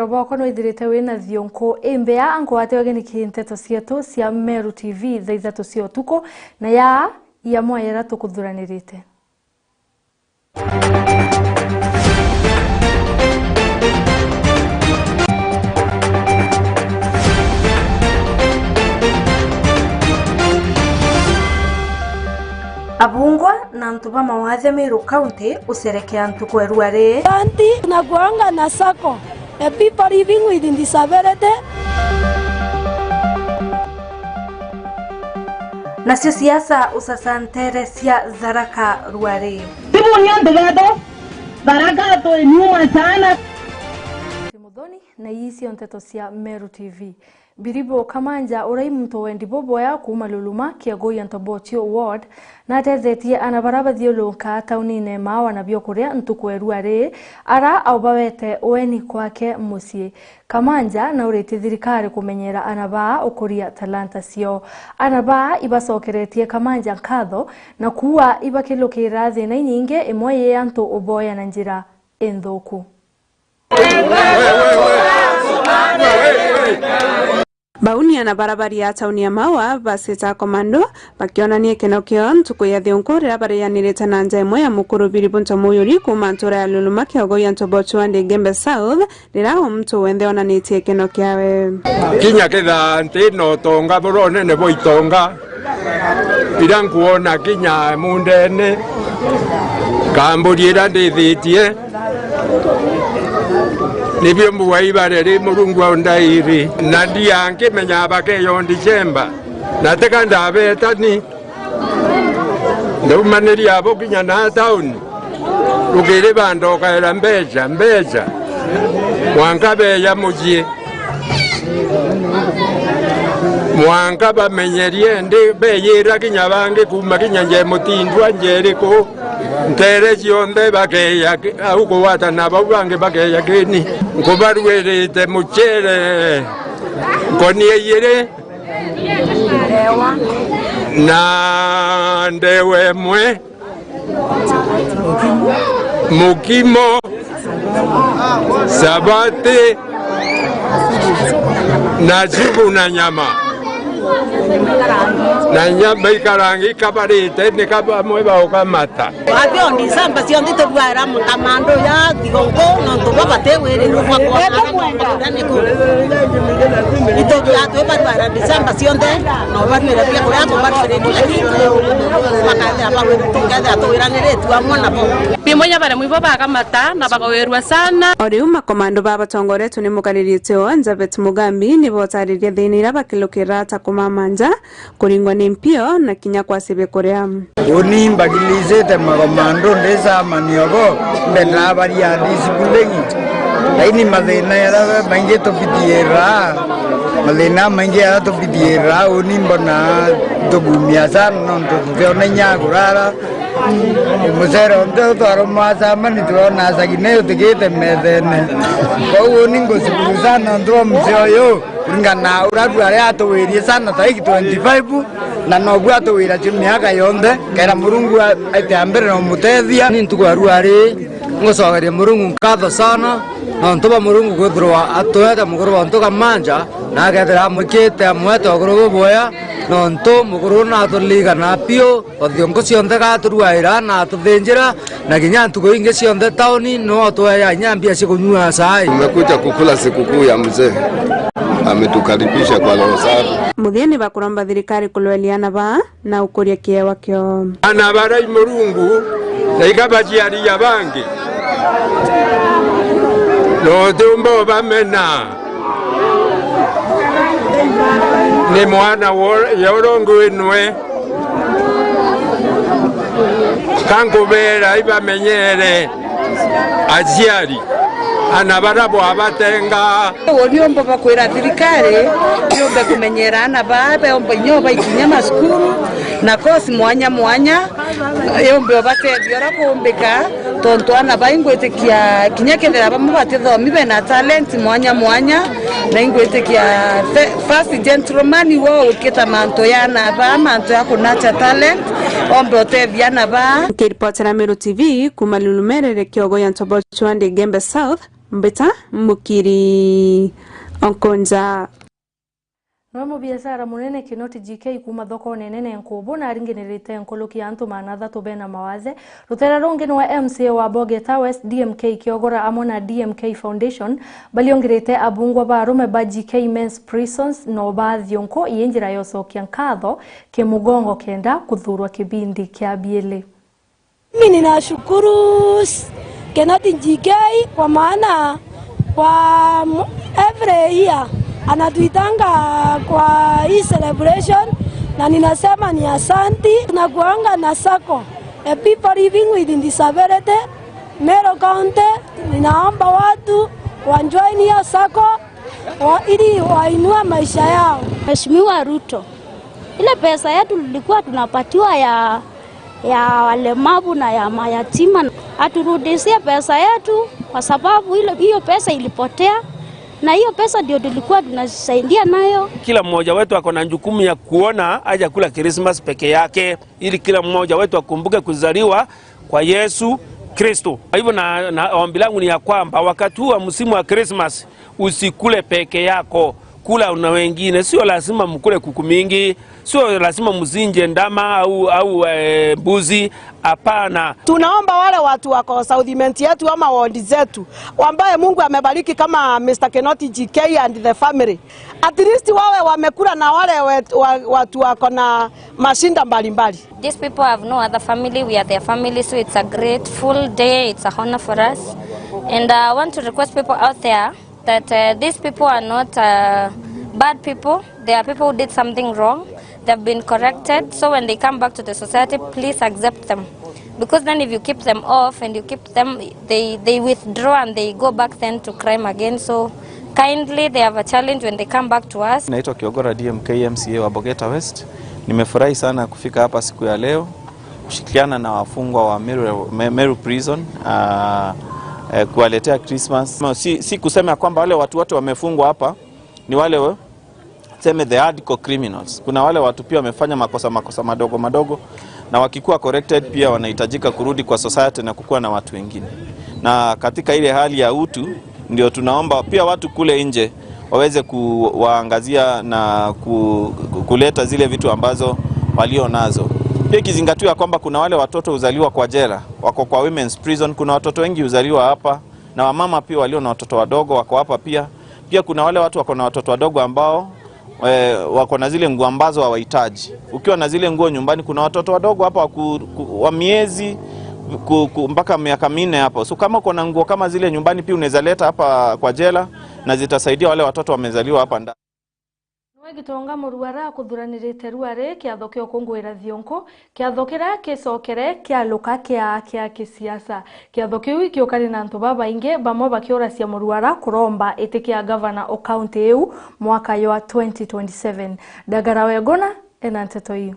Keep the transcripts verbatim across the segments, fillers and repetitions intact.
Bwakwa nwithirite wina thionku imbea, nkugwate ugeni ki nteto cietu cia Meru T V thaa ithatu cia utuku, na ya, ya mwa yara tukuthuranirite. Abungwa na antu ba mawathe Meru County ucerekea ntuku erua ri. Aunty, tunakuanga na sacco. The people living with disability. Nacio siasa ucaca ntere cia Tharaka Ruari. Tibu niontu betu, Tharaka twi nyuma sana. Muthoni, na ii cio nteto cia Meru T V. Biribu Kamanja, uria i muntu wendi buboya kuuma Luluma, Kiagoya Ntobotio Ward, natethetie ana bara bathiuruka taunine maawa na biokuria ntuku erua ri, ara aubawete weni kwake mucii. Kamanja nauritie thirikari kumenyera ana baa ukuria talanta ciao. Ana baa ibacokeretie Kamanja nkatho na kuuga ibakilukira thina inyingi, imwe yi antu uboya na njira inthuku. Bau ni ana bara bari a tauni ya Maua, basita komando, bakionania ikeno kiao ntuku ya thionku riria barianirite na nja imwe ya mukuru Biribu Ntomuyuri kuuma ntura ya Luluma, Kiagoya Ntobotio Ward, Igembe South, riria o muntu wenthe onanitie ikeno kiawe. Kinya ketha nti na utonga buria unene bwa itonga, ira nkwona kinya mundene, kamburi ira ndithitie, nibio mbuga ibare ri Murungu aundairi, na ndia nkimenya bakeyo December, na tika ndabetani. Ndaumaniria abo kinya na tauni, rukiri bandokaira mbeca, mbeca, mwanka beya mucii. Mwanka bamenyerie ndi beyira kinya bangi kuuma kinya nje Mutindwa, nje iriku, ntere cionthe bakeya ki-, au kugwatana bau bangi bakeya kini. Nkubaruirite mucere nkonia ijiri na ndewa imwe. Mukimo, sabati, na supu na nyama. Na nyama ikarangi ikabarite, ni ka bamwe baukamata. Atio December cionthe itubwaira kamando ya thigongo, nontu bo bati wiriro bwa kwona. Itubia atwi barwara December cionthe, na ubarwire bia kuria, kubarwire kila kitu. Bakethira bagwire, tukethira tuwiraniritue amwe nabo. Bimwe nya baremwe ibo bakamata na bagawirua sana. O riu makomando babatongoretwe ni mukariri tio Javeth Mugambi ni botaririe thina iria bakilukira ta kumama nja, kuringwa ni mpio na kinya kwacibia kuria. Uni mbagilizite magomando ndi camanio bo, mbendaa baria discipline. Laini mathina jaria maingi tubithiira, mathina maingi jaria tubithiira, uni mbona tugumia sana nontu tutiona inya ya kurara. Mucere onthe utwaruma camani turona cagi ni utigite methene. Kwou uni ngucukuru sana nontu bwa mucii uyu. Kuringana na uria aria atuwirie sana ta iki twenty-five, na noguo atuwiragia miaka yonthe, kenda Murungu a-, aite a mbere na umutethia. Ni ntuku ya ruari, ngucokeria Murungu nkatho sana, nontu bwa Murungu kwithirwa atuete mukuru wa ntuka manja, na akethira amwikite amwete uguru bubuea, nontu mukuru naturirikana piu. O thiongo cionthe gaturuaira na atuthinjira, na kinya ntuku ingi cionthe tauni no atwea inya mbia cia kunyua cai. Tumekuja kukula sikukuu ya mzee. Ametukaribisha kwa roho safi. Muthia ni bakuromba thirikari kulwelia ana baa na ukuria kiewa kiao. Ana barai Murungu na ikabaciaria bangi. No tiumba ubamena. Ni mwana wo-, ya urongo inwe. Ka nkubera ibamenyere aciari, ana bara bwabatenga. Uuni umba bakwira thirikari yumbe kumenyera ana baa, beumba inya ubaikinya masukuru na kosi mwanya mwanya. Yumbe ubatethia uria kuumbika, tontu ana baa ingwitikia kinya kethira bamwe batithomi bena talent mwanya mwanya, na ingwitikia fe-, first gentleman wo ukita mantu ya ana baa, mantu ya kunacha talent, ombe utethia ana baa. Nkiripotera Meru T V kuma Lulumerere, Kiogo ya Ntobochwa, Igembe South, Mbita Mukiri Onkonja. Niwe mubiashara munene Kinoti G K kuuma thokone nene Nkubu na aringinirite nkuruki ya antu maana athatu bena mawathe. Rutere rungi niwe M C A wa Bogeta West D M K Kiogora amwe na D M K Foundation bariongirite abungwa ba arume ba G K Men's Prisons no ba thionko ii njira ya ucokia nkatho kimugongo kenda kuthurwa kibindi kia biili. Mimi ninashukuru s-, Kenneth G K kwa maana kwa m-, every year anatuitanga kwa hii celebration, na ninasema ni asanti. Tunakuanga na sacco, a people living with disability, Meru County, ninaomba watu wa join hiyo sacco wa-, ili wainua maisha yao. Mheshimiwa Ruto, ile pesa yetu tulikuwa tunapatiwa ya ya walemavu na ya mayatima. Aturudishie pesa yetu, kwa sababu ile, hiyo pesa ilipotea, na hiyo pesa ndio tulikuwa tunajisaidia nayo. Kila mmoja wetu ako na jukumu ya kuona hajakula Christmas peke yake, ili kila mmoja wetu akumbuke kuzaliwa kwa Yesu Kristo. Kwa hivyo na, na ombi langu ni ya kwamba wakati huu wa msimu wa Christmas, usikule peke yako, kula na wengine. Sio lazima mkule kuku mingi, sio lazima msinje ndama au, au, eh, mbuzi. Hapana. Tunaomba wale watu wako South Imenti yetu ama ward zetu, ambaye Mungu amebariki kama Mister Kinoti G K and the family, at least wawe wamekula na wale wet-, wa-, watu wako na mashinda mbalimbali. These people have no other family, we are their family, so it's a grateful day, it's a honor for us. And, uh, I want to request people out there that, uh, these people are not, uh, bad people. They are people who did something wrong. They've been corrected. So when they come back to the society, please accept them. Because then if you keep them off and you keep them, they, they withdraw and they go back then to crime again. So kindly, they have a challenge when they come back to us. Naitwa Kiogora D M K M C A wa Bogeta West. Nimefurahi sana kufika hapa siku ya leo kushirikiana na wafungwa wa Meru, Me-, Meru Prison, ah, eh, kuwaletea Christmas. No, si, si kusema kwamba wale watu wote wamefungwa hapa ni wale wa-, tuseme the hardcore criminals. Kuna wale watu pia wamefanya makosa, makosa madogo madogo, na wakikuwa corrected pia wanahitajika kurudi kwa society na kukuwa na watu wengine. Na katika ile hali ya utu, ndio tunaomba pia watu kule nje waweze kuwaangazia na ku-, ku-, kuleta zile vitu ambazo walio nazo. Pia ikizingatiwa kwamba kuna wale watoto huzaliwa kwa jela, wako kwa women's prison, kuna watoto wengi huzaliwa hapa, na wamama pia walio na watoto wadogo wako hapa pia. Pia kuna wale watu wako na watoto wadogo ambao, eh, wako na zile nguo ambazo hawahitaji. Ukiwa na zile nguo nyumbani, kuna watoto wadogo hapa wa ku-, ku-, wa miezi ku-, ku-, mpaka miaka minne hapo. So kama uko na nguo kama zile nyumbani, pia unaweza leta hapa kwa jela na zitasaidia wale watoto wamezaliwa hapa ndani. Niwe Gitonga Muruara akuthuranirite ruari kiatho kia ukunguira thionko, kiatho kiria kicokere kialuka kia, kia kisiasa. Kiatho kiu ikiukari na antu babaingi, bamwe bakiuracia Muruara kuromba iti kia gavana o kaunti iu mwaka jwa twenty twenty-seven. Ndagara Wegona ena nteto iu.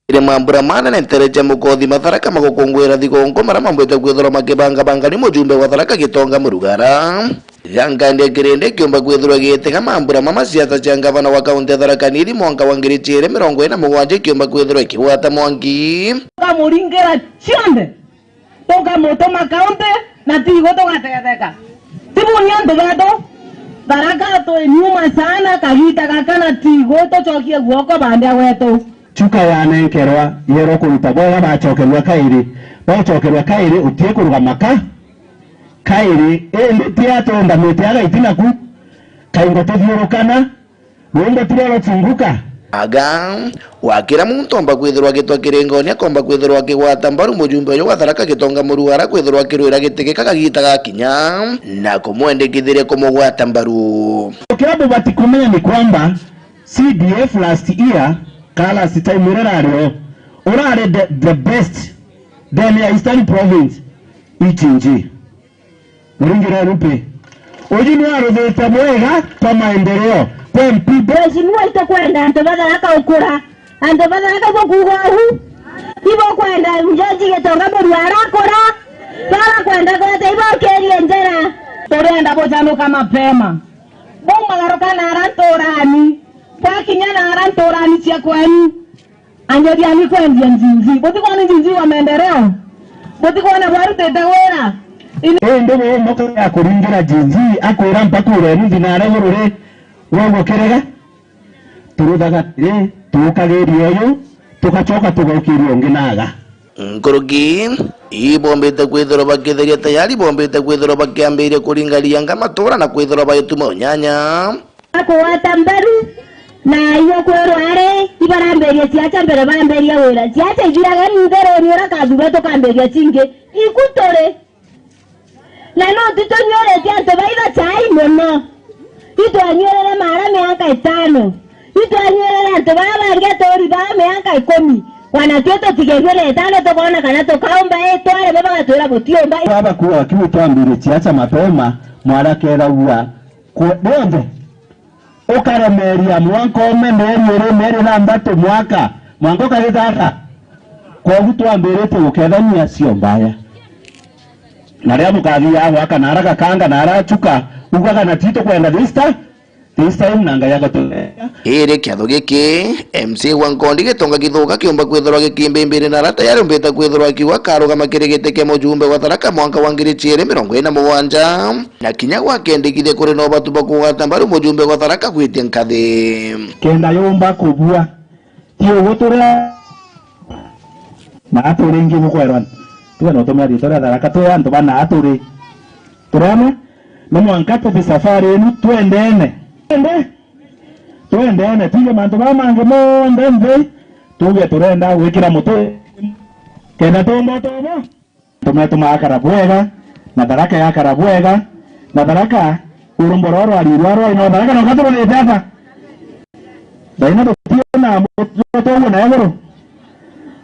Iri mambura manene ntere cia Mukothi Matharaka magukungwira thigongo maria mambite kwithirwa makibangabanga ni mujumbe wa Tharaka Gitonga Murugara. Gangandi akirindi kiumba kwithirwa gitega mambura mama siasa cia ngavana wa kaunti ya Tharaka Nithi mwanka wa ngiri ciiri mirongo iri na mugwanja ikiumba kwithirwa ikigwata mwanki. Tukamuringira cionthe, tukamutuma kaunti, na tigu tugatetheka. Tibu ni antu betu, Tharaka twi nyuma sana, kagita gaka na tigu tucokie guoko bandi a gwetu. Chuka yanenkerwa yerwa kuruta bwega, bacokerua kairi, bacokerua kairi utie kurugama ka, kairi, indi ti atonda miti aga itina ku, kaingo tuthiurukana, rumbo tiria rufunguka. Aga, wa kira muntu omba kwithirwa agitwa kiringoni, akomba kwithirwa akigwata mbaru mujumbe uyu wa Tharaka Gitonga Murugara kwithirwa akirwira giti gika kagita gakinya, na kumwendekithiria kumugwata mbaru. Kira bubati kumenya ni kwamba C D F last year, ka last time iria rari o, urari the, the best ndene ya Eastern Province ichi nji. Muringire rupi. Uyu ni aruthite bwega kwa maendeleo kwa M P. Mheshimiwa, itukwenda antu ba Tharaka ukura. Antu ba Tharaka ibo kuuga uu. Ibo kwenda Mjoji Gitonga Murugara arakura. Baba kwenda gwete ibo kirie njira. Turenda bujanuka mapema. Bumagaruka na ara nturani. Bwakinya na ara nturani cia kwenyu. Anjeriani kwendia njinji. Butikwona njinji wa maendeleo? Butikwona bwarutite wira? Indi we moka ya kuringira Gen Z akwira mpaka urenu nthi na aria iguru ri, we gukirega? Turuthaga atiri, tukagiria uyu, tugacoka tugaukiria ungi naga. Nkuruki ibombite kwithirwa bakitheria tayari, bombite kwithirwa bakiambiria kuringa rianga matura na kwithirwa bagituma unyanya. Akugwata mberu, na iyo kwirwa ari ibarambirie ciaca mbere bambiria wira. Ciaca ithiraga ndereni uria kathura tukambiria cingi. Iku turi na no titunyuuritie antu baitha chai mono. Itwanyuurire maara miaka itano. Itwanyuurire antu baa bangi aturi baa miaka ikumi. Kwana twi tutigerue na itano tukoona kana tukaumba, ii tware bo bagatwira butiumba. Baba kuwa kiu twambirie ciaca mapema, mwarakethagua ku-, rionthe. Ukaremeria mwanka ume meri iri, meri thantatu mwaka, mwanka ukagitata. Kwogu twambiritie gukethania cio mbaya. Na riria mukathiaga gwaka na ara gakanga na ara chuka, ugaga na titukwenda this time, this time na Ngai agotuteethia. Iri kiatho giki, M C A wa Nkondi Gitonga Githuka kiumba kwithirwa gikimbimbiri na ara tayari umbite kwithirwa akiuga akarugama kiri giti kia mujumbe wa Tharaka mwanka wa ngiri ciiri mirongo iri na mugwanja. Na kinya gwakendekithia kuri na ubatu bwa kugwata mbaru mujumbe gwa Tharaka gwitia nkathi. Kenda yumba kubua, ti ugu turi na aturi ingi bukwerwa. Tuge no tumia ritwa ria Tharaka, twi antu bana aturi. Turona? No mwanka tuthi safari inu twendene. Twende. Twendene. Tuge mantu baa mangi monthe nthi, tuge turenda gwikira mutu. Kenda tumba utobo. Tume tumakara bwega, na Tharaka yakara bwega, na Tharaka urumbo rwa rwari rwa rwari no Tharaka no katururite ata? Thaina tutiona mutuguo na iguru.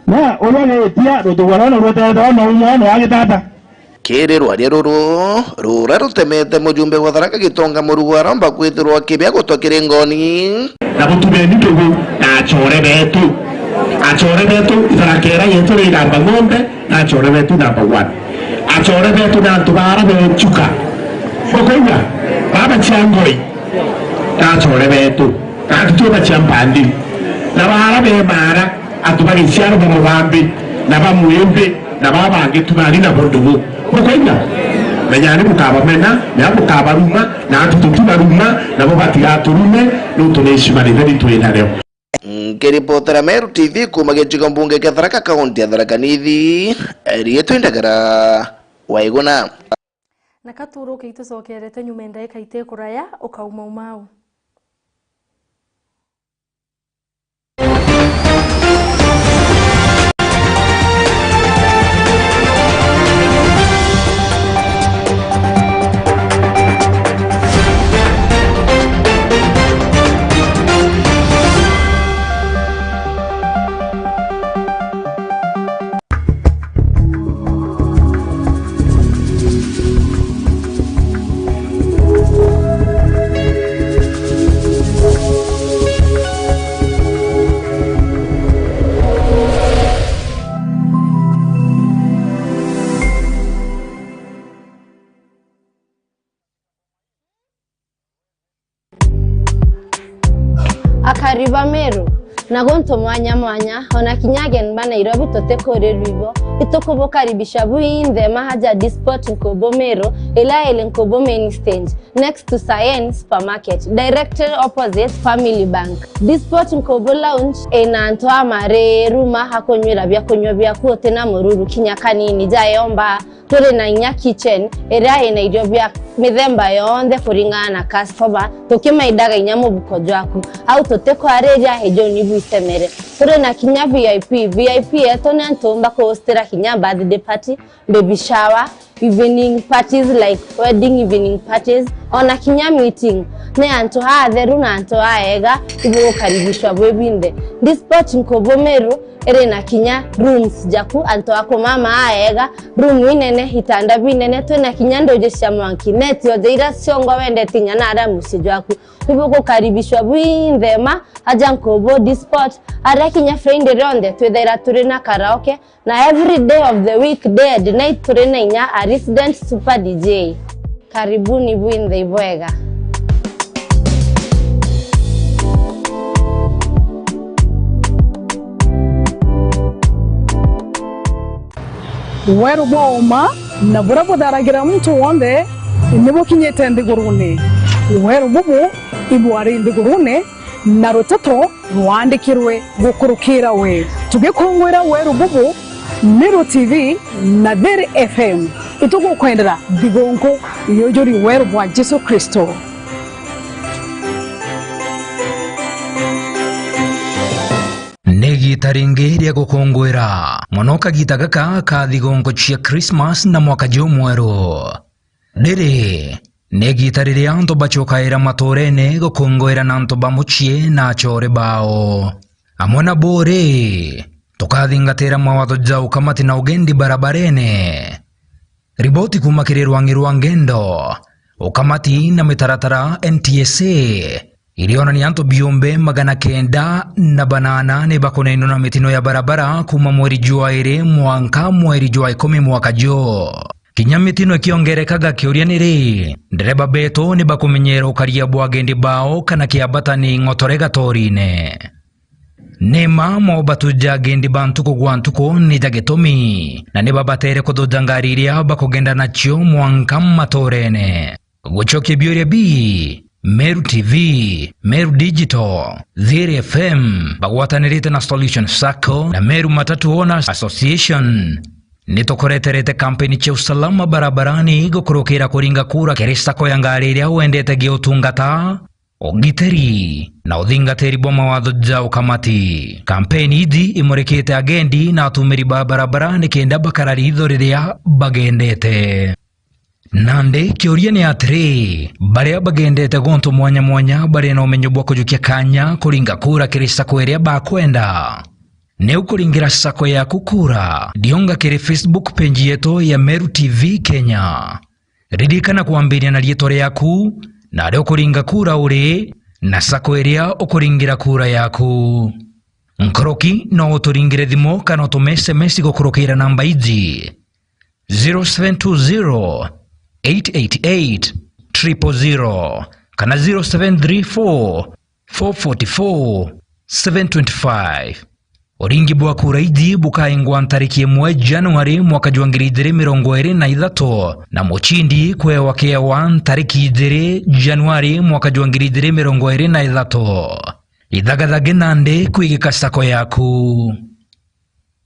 Na uria gitia rutugwa rwa no rwetete no umwe no agitata. Kiri rwaria ruru, rura rutemete mujumbe wa Tharaka Gitonga Murugu aromba kwithirwa kibia gutwa kiri ngoni. Na butumeni ndugu na achore betu. Achore betu, Tharaka ira yetu ri namba ng'ombe. Na achore betu number one. Achore betu na antu bara bechuka. Bukoigua? Baba cia ngoi. Na achore betu. Na antu tuba cia mbandi. Na bara be mara, antu bagiciaro ba mubambi, na ba mwimbi, na ba bangi tunani na bundugu. Bukoigua? Menyani bukabamena, na bukabaruma, na antu tutibaruma, nabo batigaturume, nuntu ni icima ritheri twina rio. Nkiripotera Meru T V kuuma gicigo mbunge kia Tharaka, kaunti ya Tharaka Nithi, riitwa Ndagara Waiguna. Na katuruke itucokerete nyuma ya ndaika itikuraya, ukaumauma au. Akari ba Meru, na guntu mwanya mwanya, ona kinya ageni ba Nairobi tutikurirwa ibo, itukubukaribisha bwinthe maha ja Disport Nkubu Meru, ila iri Nkubu main stage, next to Sayen Supermarket, directly opposite Family Bank. Disport Nkubu Lounge ina antu amariru ma akunywira biakunywa biaku utina mururu kinya kanini ja yomba. Turi na inya kitchen iria ina irio bia mithemba yonthe kuringana na customer, tukimaidaga inya mubuko jwaku. Au tutikwariria, ijuni bwisemere. Turi na kinya V I P. V I P yetu ni antu umba kuhostira kinya birthday party, baby shower, evening parties like wedding evening parties, ona kinya meeting. Ni antu atheru na antu aega, ibugukaribishwa bwi binthe. Disport Nkubu Meru iri na kinya rooms jaku, antu a kumama aega, room inene, itanda binene, twina kinya nduji cia mwanki, neti yonthe iria ciongwa wendete inya na aria mucii jwaku. Ibugukaribishwa bwinthe ma aja Nkubu Disport, aria kinya Friday rionthe twithaira turi na karaoke, na every day of the week, day and night, turi na inya a resident super D J. Karibuni bwinthe ibwega. Weru bwa uma na buria butharagira muntu wonthe ni bukinyite nthigurune. Weru bubu ibwari nthigurune, na ruteto rwandikirwe gukurukira we. Tugikungwira weru bubu, Meru T V na Thiri F M, itugukwendera thigunku yujuri weru bwa Jesu Kristo. Ni igiita ringi ria gukungwira mono kagita gaka ka thigunku cia Christmas na mwaka jumweru. Riri ni igiita riria antu bacokaira matuurene gukungwira na antu ba mucii na achore bao. Amwe na bo ri, tukathingatira mawatho ja ukamati na ugendi barabarene. Riboti kuuma kiri rwang'i rwa ngendo, ukamati na mitaratara N T S A irionania antu biumbe magana kenda na banana ni bakunainwa na mitino ya barabara kuuma mweri jwa iri mwanka mweri jwa ikumi mwaka juu. Kinya mitino ikiongerekaga, kiuria ni ri, ndereba betu ni bakumenyera ukaria bwa agendi bao kana kiambata ni ng'otore gatorine? Ni mma mobatu ja agendi ba ntuku gwa ntuku ni ja gitumi, na ni babatere kuthuja ngari iria bakugenda nacio mwanka matuurene. Gucokia biuria bii, Meru T V, Meru Digital, Thiri F M bagwatanirite na Solution Sacco na Meru Matatu Owners Association ni tukureterete kampeni cia usalama barabarani gukurukira kuringa kura kiri sacco ya ngari iria wendete gia utungata, ugitiri na uthingatiri bwa mawatho ja ukamati. Kampeni iji imurikite agendi na atumiri ba barabara nikenda bakara riitho riria bagendete. Nandi kiuria ni atiri, baria bagendete guntu mwanya mwanya bari na umenyo bwa kujukia kanya kuringa kura kiri sacco iria bakwenda? Ni ukuringira sacco yaku kura, thionga kiri Facebook page yetu ya Meru T V Kenya. Ririkana kwambiria na riitwa riaku, na aria ukuringa kura uri, na sacco iria ukuringira kura yaku. Nkoroki, no uturingire thimu kana utume S M S gukurukira namba iji: zero seven two zero, eight eight eight, triple zero kana zero seven three four, four forty four, seven twenty five. Uringi bwa kura iji bukaingwa ntariki imwe Januari mwaka jwa ngiri ijiri mirongo iri na ithatu, na mucindi kwewa kewa ntariki ijiri Januari mwaka jwa ngiri ijiri mirongo iri na ithatu. Ithagathagie nandi kwigika sacco yaku.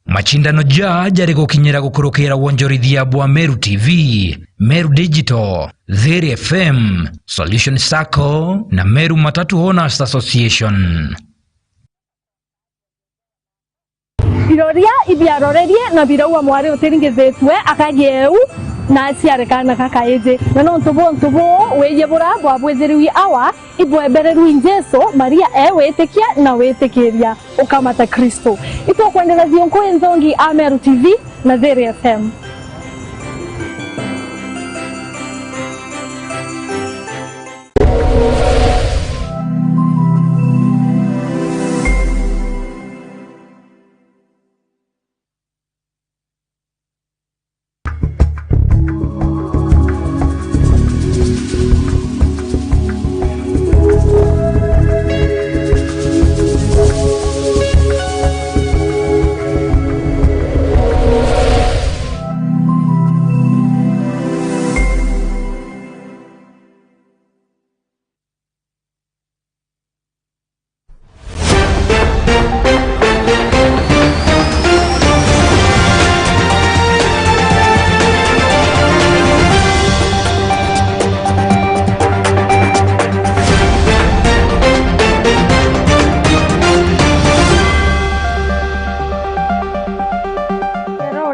Macindano ja jari gukinyira gukurukira wonjorithia bwa Meru T V, Meru Digital, Thiri F M, Solution Sacco na Meru Matatu Owners Association. Biroria ibiarorerie na birauga mwari utiringithitue akagie u na aciare kaana kakaiji. Na nontu bwa untu buu, wiji bura bwabwithiriwi awa, ibwebererwi Jesu, Maria e witikia na witikiria, ukamata Kristo. Itukwendera thiunku inthongi a Meru T V na Thiri F M.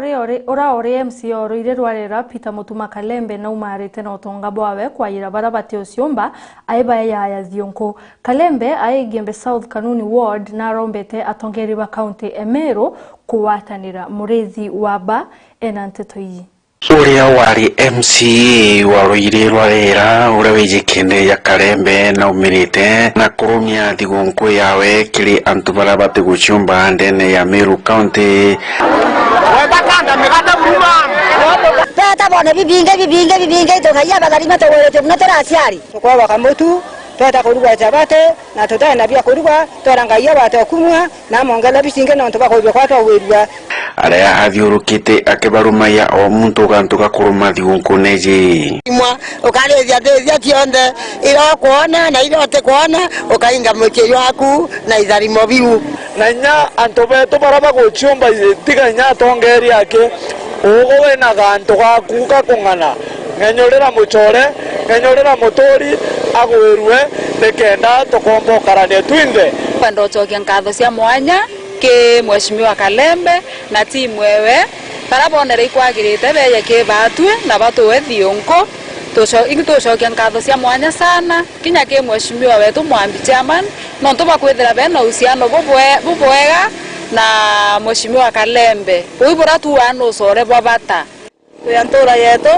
Ura uri, ura uri M C A o Ruiri rwa Rera, Peter Mutuma Kalembe, naumarite na utonga bwawe kwayira bara bati uciumba, ai baeyaya thiunku. Kalembe ai Igembe South Kanuni Ward, narombete atongeri ba kaunti e Meru kugwatanira. Murithi wa ba ena nteto iji. Uria wari M C A wa Ruiri rwa Rera, uria wijikene ja Kalembe, naumirite na kurumia thigunku yawe kiri antu baria batiguciumba ndene ya Meru County. Tata bone bibingi, bibingi, bibingi, tung'aia batharima tugwirite buna turi aciari. Tukwabaka mutu, Tweta kurugwa chapati, na tutari na bia kurugwa, twera Ngai abate okumua, na amongere bicingi nontu bwa kwithirwa kwa twagwirua. Aria athiurukite akibarumagia o muntu gantu ga kuruma thigunku neji. Imwa, ukarithia ndithia cionthe, iria ukwona na iria utikwona, ukainga mucii jwaku na itharimo biu. Na inya antu betu baria baguciumba, tiga inya atongeeria aki, ugu wina gantu gaku ga kung'ana, ng'enyurira mucore, ng'enyurira muturi agwirue, nikenda tukomba ukarania twinthe. Nkwenda ucokia nkatho cia mwanya ki Mheshimiwa Kalembe na timu ewe, baria bonere ikwagirite beeje ki baatwi na batuwe thiunku. Tuco-, ingi tucokia nkatho cia mwanya sana. Kinya ki Mheshimiwa wetu Mwambi Chairman, nontu bwa kwithira bena uhusiano bubwe-, bubwega na Mheshimiwa Kalembe. Uu buria tuugaa ni ucore bwa bata. Twi a ntura yetu,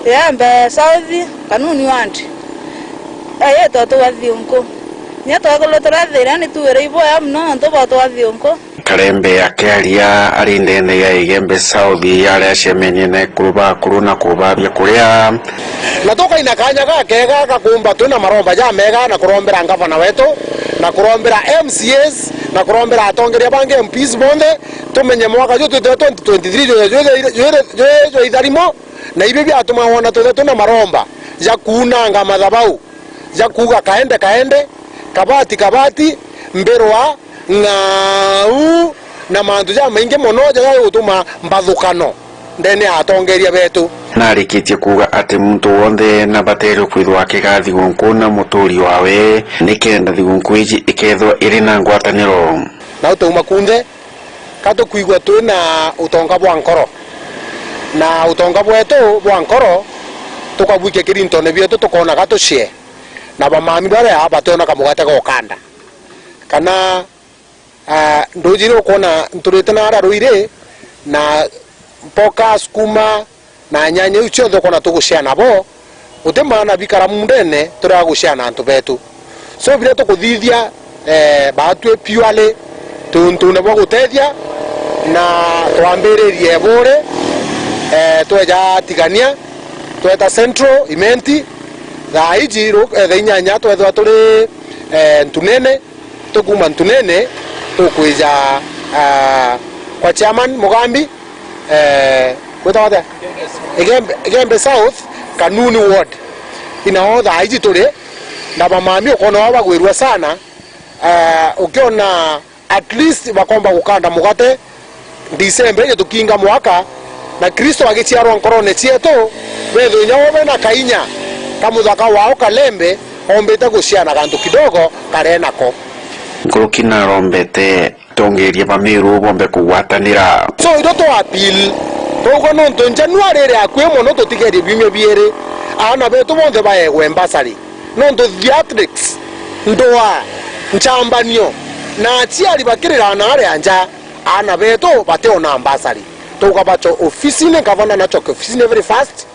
Igembe South, Kanuni Ward. Ii, twatuwa thiunku. Kinya twekuru turathira ni tuwire iboya mono nontu bwa tuwa thiunku. Kalembe akiaria ari ndene ya Igembe South, aria acemenie na ekuru bakuru na kubabia kuria. Na tukaina kanya gakega ga kumba twina maromba jamega na kurombera ngavana wetu, na kurombera M C As, na kurombera atongeria bangi, M Ps bonthe, tumenye mwaka juu twitire twenty twenty-three jwi, jwi, jwi, jwi, jwi jwa itharimo, na ibi biatuma wona twithe twina maromba ja kuunanga mathabau, ja kuuga kaende kaende, kabati kabati, mbirwa, ng'au, na mantu jamaingi mono jaria jagutuma mbathukano ndene ya atongeria betu. Narikitie kuuga ati muntu wonthe nabaterwe kwithwa akigaa thigunku na muturi wawe, nikenda thigunku iji ikethwa iri na ngwataniro. Na utauma kunthe, ka tukwigua twina utonga bwa nkoro, na utonga bwetu bwa nkoro tukabwikia kirintone bietu, tukoona ga tucie na bamami baria bationa kamugate ga ukanda, kana, ah, nduuji iria ukwona nturite naara ruiri, na mpoka, sukuma, na nyanya iu cionthe ukwona tugucia nabo, guti maana bikara muundene turi a gucia na antu betu. So, biria tukuthithia, eh, baatwi purely tuuntune bwa gutethia, na twambiririe Buuri, eh, tweja Tigania, tweta Central, Imenti, thaa iji ru-, eh, thaa inyanya twethwa turi, eh, Ntunene, tukuma Ntunene, tukwija, ah, kwa Chairman Mugambi, eh, gwitagwa atia? Igembe, Igembe South, Kanuni Ward. Inao thaa iji turi, na bamami ukoona wao bagwirua sana, ah, ukiona at least bakomba gukanda mugate December iji tukinga mwaka, na Kristo agiciarwa nkorone cietu, bethwe inya bo bena kainya ka muthaka wao Kalembe ombite guciana gantu kidogo kare nako. Nkuruki narombete atongeria ba Meru bombe kugwatanira. So, irio twa appeal, twauga nontu January iri akui mono, tutigerie biumia biiri, aana betu bonthe baegwe mbasari. Nontu theatrics, ndwaa, nchambanio, na aciari bakirira na aria nja, aana betu bationa mbasari. Twauga bacho ofisine, ngavana nachoke ofisine very fast,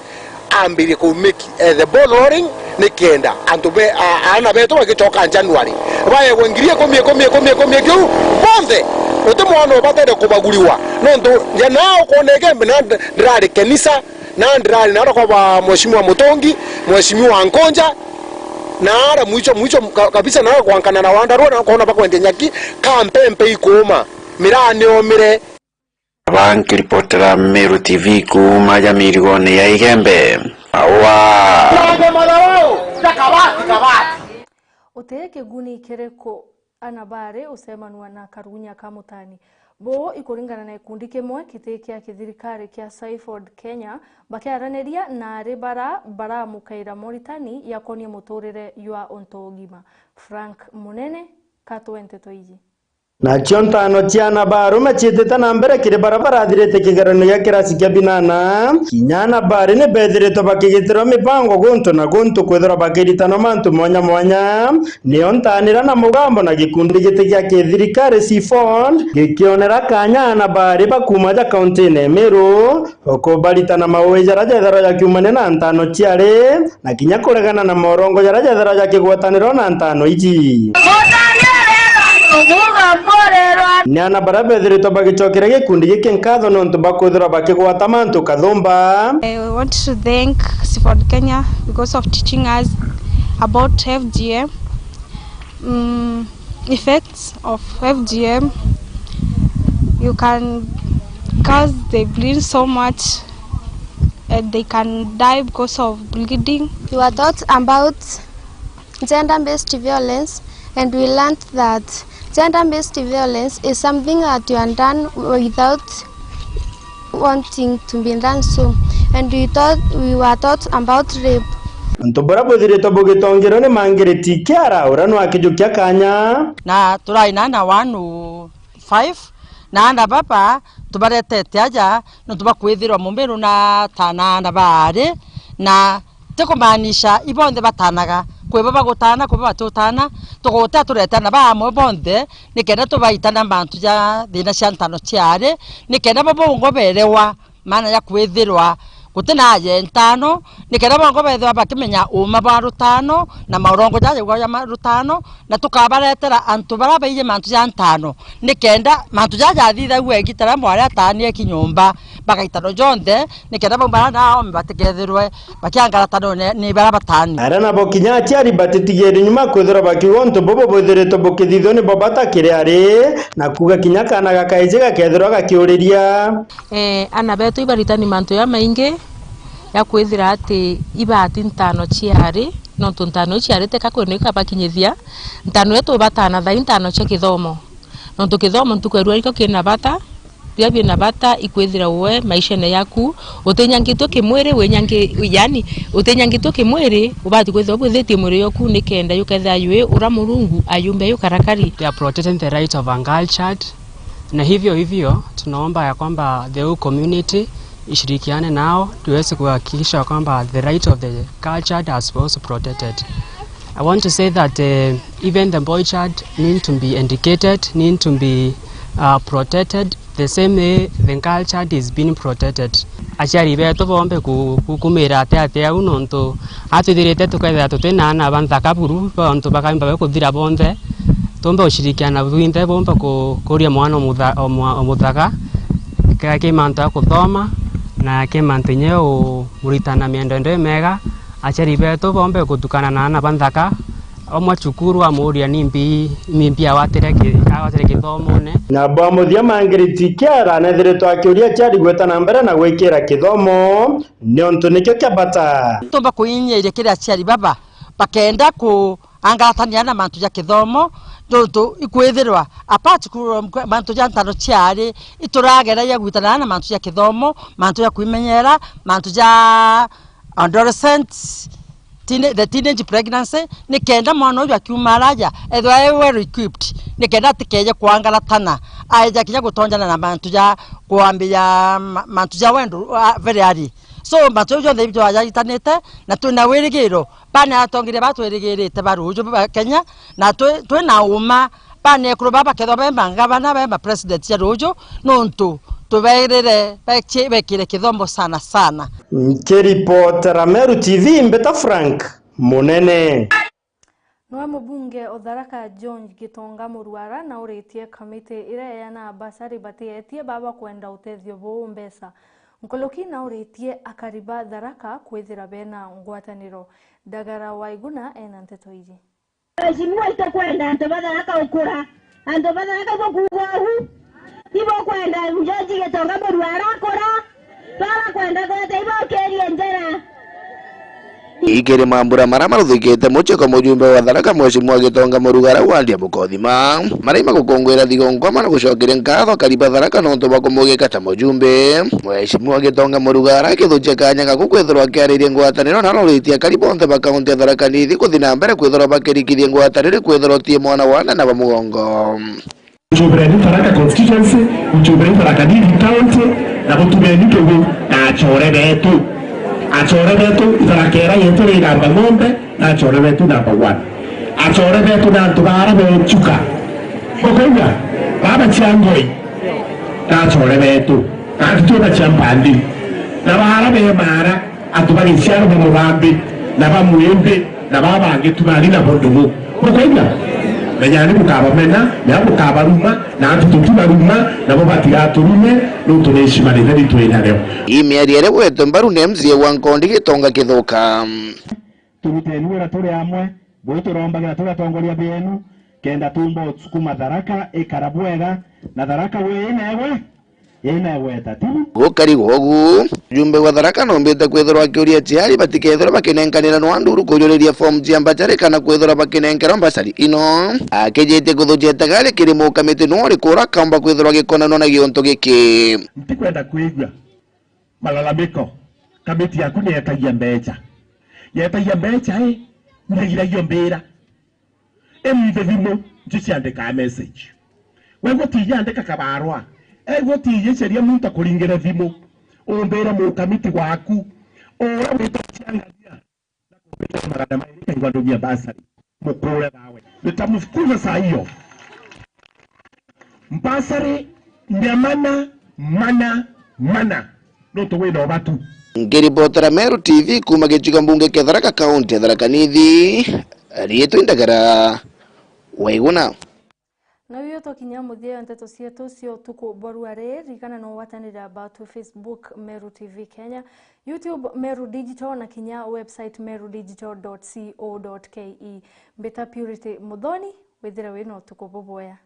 ambirie ku make, eh, the ball rolling, nikenda antu be, a-, aana betu bagichoka January, baegwe ngiri ikumi, ikumi, ikumi, ikumi kiu bonthe, guti mwana ubatere kubaguriwa. Nontu ja na ukwona Igembe na ndirari kenisa, na ndirari naara kwa ba Mheshimiwa Mutungi, Mheshimiwa Nkunja, naara mwicho, mwicho ka-, kabisa, naara kwankana na Wandarua, na kwona bakwendia nyaki, kampempe ikuuma, miraa niomire. Aba nkiripotera Meru T V kuuma ja mirigone ya Igembe. Awa. Nonde matharau ja kabati kabati. Uti kiguni kiriku ana bari ucemanua na karunya ka mutani? Buu ikuringana na gikundi kimwe kiti kia kithirikari kia Siford Kenya bakiaraniria na ari bara baramukaira Moritani yakonie muturire jwa untu ugima. Frank Munene, katwe nteto iji. Nacio ntaano cia ana ba arume ciitite na mbere kiri bara barathirite kigeranio gia kirasi kia binana. Kinya ana bari ni beethiritwe bakigitirwa mibango guntu na guntu kwithirwa bakiritanwa mantu mwanya mwanya. Niyo ntaanira na mugambo na gikundi giti gia kithirikari Siford gikionera kanya ana bari ba kuuma ja kauntine ya Meru ukubaritana mauwi jaria jethirwa jakiumania na ntaano ciari, na kinya kuregana na morongo jaria jethirwa jakigwatanirwa na ntaano iji. Ni ana baria bethiritwe bagicokera gikundi giki nkatho niuntu bwa kwithirwa bakigwata mantu kathumba. I want to thank Siford Kenya because of teaching us About F G M, mm, effects of F G M, you can, cause they bleed so much and they can die because of bleeding. You are taught about gender-based violence, and we learned that gender-based violence is something that you are done without wanting to be done so, and we thought, we were taught about rape. Untu buria buthiritwe bugitongerwa ni Mangiriti Kiara, uria nwakijukia kanya. Na turai na ana one oh five, na ana baba tubaretete aja nontu bwa kwithirwa mumiru na tana ana baari, na ti kumaanisha ibonthe batanaga, kwibo bagutana, kwibo batutana, tugutea turete ana baamwe bonthe, nikenda tubaitana mantu ja thina cia ntano ciari, nikenda bo bongwa berewa maana ya kwithirwa guti na aje ntano, nikenda bongwa bethirwa bakimenya uuma bwa rutano na maurongo jaja igwa ja ma-, rutano, na tukabaretera antu baria baiji mantu ja ntano, nikenda mantu jaja jathithagua igita riria mwari ataanie ki nyomba, bagaitano jonthe, nikenda bau baria naome batikethirwe bakiangaratana ni, ni baria batani. Aria nabo kinya aciari batitigiri nyuma kwithirwa bakiuga untu bubu bwithiritwe bukithithua nibo bata kiri ari, na kuuga kinya kaana gakaiji gakethirwa gakiuriria. Eh, ana betu ibaritani mantu jamaingi ya kwithira ati ibati ntano ciari, nontu ntano iu ciari teka kwina ikabakinyithia. Ntano iu tubatana thai ntano cia kithomo, nontu kithomo ntuku ya rua ikio kina bata, biria bina bata ikwithira we maishene yaku, utinyangitwe kimwiri, winyangi-, yani, utinyangitwe kimwiri, ubati kwithirwa bwithitie mwiri yoku nikenda yukethira yui uria Murungu ayumbe yukarakari. They are protecting the right of a girl child. Na hivyo hivyo, tunaomba ya kwamba the whole community ishirikiane nao, tuweze kuhakikisha kwamba the right of the girl child are supposed to protected. I want to say that, eh, even the boy child need to be educated, need to be, uh, protected the same way the girl child is being protected. Aciari betu bombe ku-, kukumira ati ati au, nontu atwithirite tukethira tuti na ana ba nthaka buru, bontu bakaimba bakuthira bonthe. Tumbe gushirikiana bwinthe bumbe ku-, kuria mwana omutha-, omwa-, omuthaga, ke-, ki mantu ya kuthoma, na ki mantu inya umuritana miendendo imega. Aciari betu bombe gutukana na ana ba nthaka, omwe cukuru amuria nimbi, nimbi awatire ki-, awatire kithomone. Na bwa muthia Mangiriti Kiara nethiritwe akiuria aciari gwita na mbere na gwikira kithomo, niontu nikio kia bata. Tumba kuinyiria kiri aciari baba, bakenda ku-, angaratania na mantu ja kithomo, nontu ikwithirwa apart ku-, mantu ja ntano ciari, iturageragia gwitana na mantu ja kithomo, mantu ja kwimenyera, mantu ja adolescent, teene-, the teenage pregnancy, nikenda mwana uju akiuma araja ethwa e well equipped, nikenda atikeje kwangaratana, aeja kinya gutonjana na mantu ja kwambia ma-, mantu ja wendo, ah, very early. So, mantu jau jonthe ijwajaritanite, na twina wirigiro, bana atongeria ba twirigirite ba ruuju ba Kenya, na twi, twina uma, bana ekuru ba bakethwa be mangavana, be ma president ja ruuju, nontu tuberire beki-, bekire kithomo sana sana. Nkiripotera Meru T V, Mbita Frank Munene. Niwe mubunge o Tharaka George Gitonga Muruara nauritie kamiti iria iheanaa basari batietie baba kwenda utethio buu mbeca. Nkuluki nauritie akari ba Tharaka kwithira bena ngwataniro. Ndagara Waiguna ena nteto iji. Mheshimiwa, itukwenda antu ba Tharaka ukura. Antu ba Tharaka ibukuuga uu. Ibukwenda George Gitonga Muruara akura. Twabakwenda gwete ibokirie njira. Ikiri mambura maria maruthikite mucii kwa mujumbe wa Tharaka, Mheshimiwa Gitonga Murugara wa Ndia Mukothima, maria magukunguira thigongoma na gucokeria nkatho akari ba Tharaka nontu bwa kumugika ta mujumbe. Mheshimiwa Gitonga Murugara akithukia kanya gaku kwithirwa akiariria ngwataniro na aroritie akari bonthe ba kaunti ya Tharaka Nithi kuthi na mbere kwithirwa bakirikithia ngwataniro kwithirwa utie mwana wa nda na ba mugongo. Gucumbireni Tharaka constituency, gucumbireni Tharaka Nithi county, na gutumeni tugu na achore betu. Achore betu, Tharaka era yetu ri number ng'ombe, na achore betu number one. Achore betu na antu bara bochuka. Mukaigua? Baba Chiangoi, na achore betu. Na antu twina Chiampandi. Na bara be mara, antu bagiciarwa ba Mugambi, na ba Mwimbi, na baba bangi tumani nabo ndugu. Mukaigua? Menyani bukabamena, na bukabaruma, na antu tutibaruma, nabo batigaturume, nontu ni heshima rinene twinario. Ii miario iria gwetwe mbaru ni M C A wa Nkondi Gitonga Kithuka. Turuteni wira turi amwe, bwiturombagira turi atongoria beenu, kenda tuumba usukuma Tharaka ikara bwega, na Tharaka wi inegwe, inegweta tibu. Gukari gwogu, mujumbe wa Tharaka nombite kwithirwa akiuria aciari batikethirwe bakinenkanira nwa nduru kuriuriria fomu cia mbacari kana kwithirwa bakinenkerwa mbacari ino. Akijitie kuthucia itagari kiri mukamiti nwa uriku ura akaumba kwithirwa agikonanwa na giuntu giki. Ntikwenda kwigua malalamiko. Kamiti yaku ni yetagia mbeca. Yetagia mbeca, i, iragiragio mbira. Emwithe thimu, ncio ciandikaa message. We gutiji andika kabarua. E gutiji ceria muntu akuringire thimu. Umbire mukamiti waku. Uria witwa Ciangaria. Na kumbira magana mairi kaigwa ndumia basari. Mukure bawe. Nitamfukuza saa hiyo. Mbasari ndia mana, mana, mana. Nontu wina ubatu. Ngiribotera Meru T V kuuma gicigo mbunge kia Tharaka, kaunti ya Tharaka Nithi, riitwa Indagara Waiguna. Na uyu tukinya muthia wa nteto cietu cia utuku bwa ruari, ririkana no watanire about Facebook Meru T V Kenya, YouTube Meru Digital na kinya website meru digital dot co dot ke. Mbita Purity Muthoni, withire wina utuku bubwea.